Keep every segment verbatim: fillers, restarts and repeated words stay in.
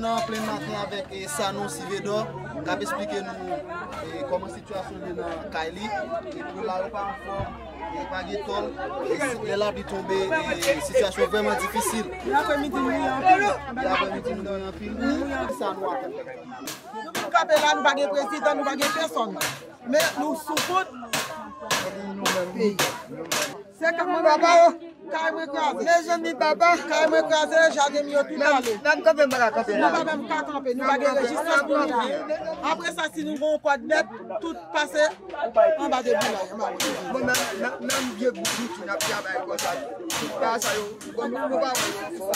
Nan plen maten avèk, e, Sanon Sivedor, k ap esplike nou, e, kòman sitiyasyon ye nan kay li. E pou la, yo pa anfòm, e pa gen tòl. E si, lè lapli tonbe, e sitiyasyon vrèman difisil. Yè aprèmidi, nou mouye anpil. Yè aprèmidi, nou mouye anpil. Sa nou atann. Nou vin kanpe la, nou pa gen prezidan, nou pa gen pèsòn. Men nou sou kont peyi. Se ka mwen papa yo. Kay mwen kraze. Mezanmi, papa. Kay mwen kraze, jaden m yo tout ale. Menm kanpe m pa ka kanpe la. Nou pa menm ka kanpe, nou pa gen rezistans pou nou la. Apre sa, si nou gen yon kòd nèt, tout pase anba de boulay, anba de boulay. Bon, menm, menm, menm vye bout bouti n ap travay konsa. Tout bagay sa yo, bon, nou, nou pa wè yo fò.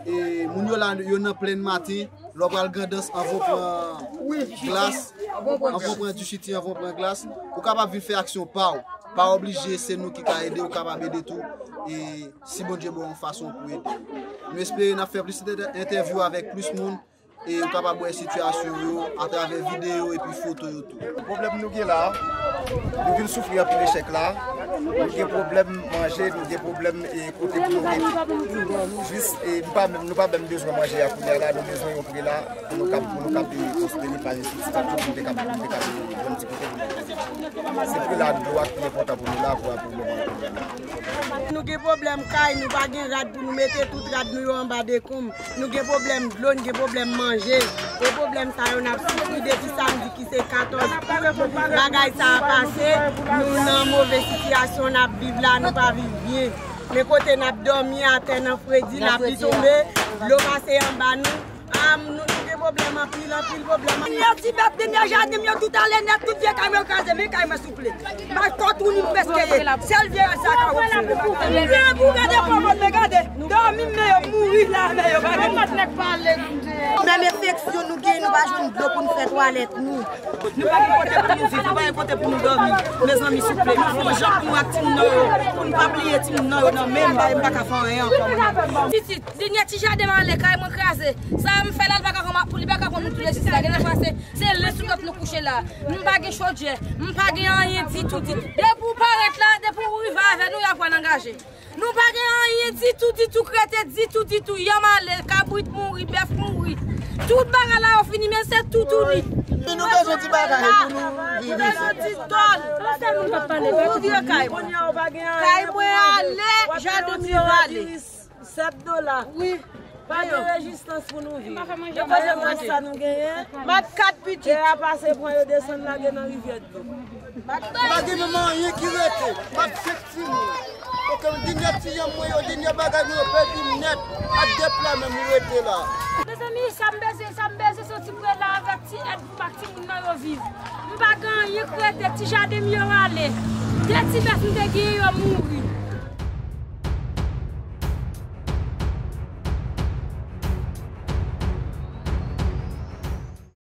E moun yo la, yo nan plenn maten. Lè w pral Grandans, anvan w pran glas, anvan w pran dichiti, anvan w pran glas, ou kapab vin fè aksyon pa w. Pa oblije se nou ki ka ede, ou kapab ede tou. E si Bondye ba w yon fason pou ede. Nou espere n ap fè plis entè-, entèvyou avèk plis moun. E ou kapab wè sitiyasyon yo atravè videyo epi foto yo tou. Pwoblèm nou gen la, nou vin soufri anpil echèk la. Nou gen pwoblèm manje, nou gen pwoblèm, e, kote pou nou rete. Jis, e, nou pa menm, nou pa menm bezwen manje a kounye a la, nou bezwen yon pre la pou nou kab, pou nou kab, e, konsidere pa ensi, si pa tout moun te kab, te kab yon ti kote pou nou rete. Se pre la dlo a ki enpòtan pou nou la, pou, pou moman. Nou gen pwoblèm kay, nou pa gen rad pou nou mete, tout rad nou yo anba dekonm. Nou gen pwoblèm dlo, nou gen pwoblèm manje. E pwoblèm sa yo n ap soufri depi samdi ki se katòz out. Bagay sa a pase, nou nan move sitiyasyon n ap viv la, nou pa viv byen. Men kote n ap dòmi atè nan fredi, lapli tonbe, dlo pase anba nou. A, nou, nou gen pwoblèm anpil, anpil pwoblèm. Denyè ti bèf, denyè jaden m yo tout ale nèt, tout vye kay mwen yo kraze, men kay mwen souple. Bay kòt ou ni m prèske ye. Sèl vye rès sa ka wè. Gade pou gade pòmòt, men gade. Dòmi men yo mouri la, men yo pa gen. Menm enfeksyon nou gen, nou pa jwenn dlo pou n fè twalèt nou. Nou pa gen kote pou nou viv, nou pa gen kote pou nou dòmi. Mezanmi, souple, nou fè yon jan pou nou ak timoun nou yo, pou nou pa bliye timoun nou yo nan men m, m pa ka fè anyen ankò mwen menm. Pitit, denyè ti jaden m ale, kay mwen kraze. Sa m fè la, li pa ka konn, li pa ka konn nou touye jis la. Gen lè fwa se, se len sou tèt nou kouche la. M pa gen chodyè, m pa gen anyen ditou, ditou. Depi w parèt la, depi w rive avè nou, y ap wè n angaje. Nou pa gen anyen ditou, ditou k rete, ditou, ditou. Yanm ale, kabrit mouri, bèf mouri. Tout bagay la yo fini, men se toutouni. Men nou bezwen ti bagay pou nou viv isit. Nou bezwen ti tòl. Pou vye kay. Kay mwen ale, jaden m yo ale. Sèt dola. Wi. Pa gen rezistans pou nou viv. Depi se mwen sa nou genyen. M ap kat pitit. Tè a pase pran yo desann lage nan rivyè dlo. Pa gen menm anyen ki rete. M ap senk timoun. Oke, denyè ti yanm mwen yo, denyè bagay mwen yo pèdi nèt. Ak dèt la menm, nou rete la. Mezanmi, sa m bezwen, sa m bezwen se yon ti pre la avèk ti èd pou m ak timoun nan yo viv. M pa gen anyen k rete, ti jaden m yo ale. De ti bèf m te genyen yo mouri.